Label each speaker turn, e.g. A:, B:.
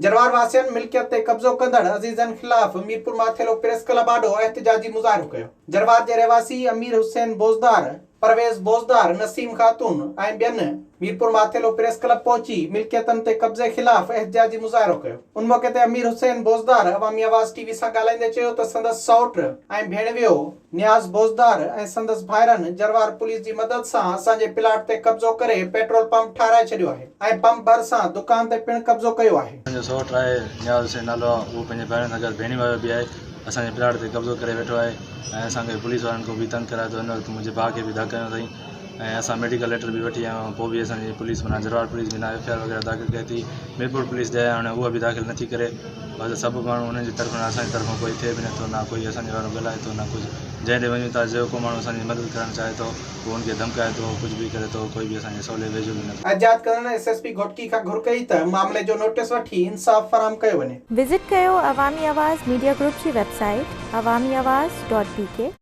A: جروار واسين ملڪيت تي قبضو ڪندڙ عزيزن خلاف ميرپور ماٿيلو پريس ڪلب آڏو احتجاجي مظاهرو ڪيو. جروار جي رهواسي امير حسين بوزدار، پرويز بوزدار، نسيم خاتون ۽ ٻين ميرپور ماٿيلو پريس ڪلب پهچي ملڪيتن تي قبضي خلاف احتجاجي مظاهرو ڪيو. ان موقعي تي امير حسين بوزدار عوامي آواز ٽي وي سان ڳالهائيندي چيو ته سندس سئوٽ ۽ ڀيڻويو نياز بوزدار ۽ سندس ڀائرن جروار پوليس جي مدد سان اسان جي پلاٽ تي قبضو ڪري پيٽرول پمپ ٺاهرائي ڇڏيو آهي ۽ پمپ ڀرسان دڪان تي پڻ قبضو ڪيو آهي.
B: اسان جو سئوٽ آهي نياز حسين نالو آهي اهو پنهنجي ڀائرن سان گڏ ڀيڻي وارو به آهي اسان جي پلاٽ تي قبضو ڪري ويٺو آهي ۽ اسان کي پوليس وارن کان به تنگ ڪرائي ٿو هن وقت منهنجي ڀاء کي به ڌڪ هنيو اٿائين ۽ اسان ميڊيڪل ليٽر به وٺي آيا آهيون پوء به اسان جي پوليس معنيٰ جروار پوليس بنا ايف I R وغيره داخل ڪئي ٿي ميرپور پوليس ڏي آيا آهيون اها به داخل نٿي ڪري بس سڀ ماڻهو انهن جي طرفان اسان جي طرفان ڪوئي ٿئي به نٿو نه ڪوئي اسان جي وارو ڳالهائي ٿو نه ڪجهه جنهن ڏي وڃون ٿا جيڪو ماڻهو اسان جي مدد ڪرڻ چاهي ٿو اهو ان کي ڌمڪائي ٿو ڪجهه به ڪري ٿو ڪوئي به اسان جي سولي ويجهو به نٿو.
A: احتجاج ڪندڙن ايس ايس پي گهوٽڪي کان گهر ڪئي ته معاملي جو نوٽيس وٺي انصاف فراهم ڪيو وڃي.
C: وزٽ ڪيو عوامي آواز ميڊيا گروپ جي website Awami Awaz dot B K.